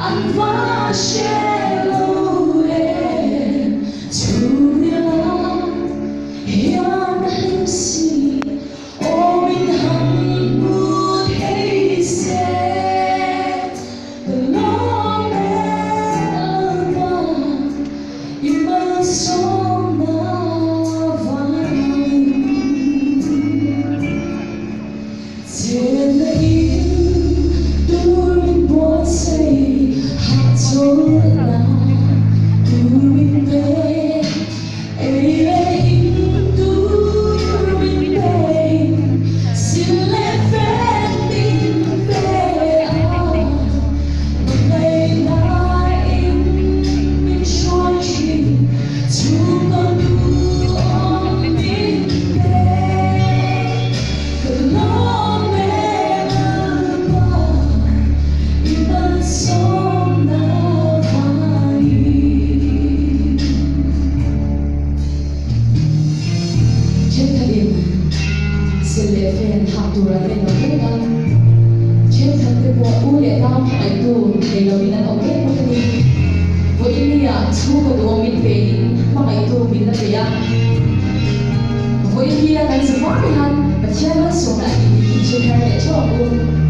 An va hre lo em chhungrila hian ka hlim si aw min han hmu thei se ka lawm e Lalpa i malsawmna vangin. Chenna in tur min buatsaih hahchawlhna tur min pe, ei leh in tur min pein sil leh fen min pe a, hmangaihnain min hruai thin chhungkaw duhawm min pe. Ka lawm e Lalpa, i malsawmna vangin. Thenkhatin sel leh fen hak tur an en lo reng a, thenkhat te pawh u leh nau hmangaihtu nei lovin an awm reng bawk a ni. Vawiin ah chhungkaw duhawmin pein hmangaihtu min la pe a. Vawiin hi a kan za hma hian Pathian malsawmna a tih tih hi hre thar leh theuh ang u.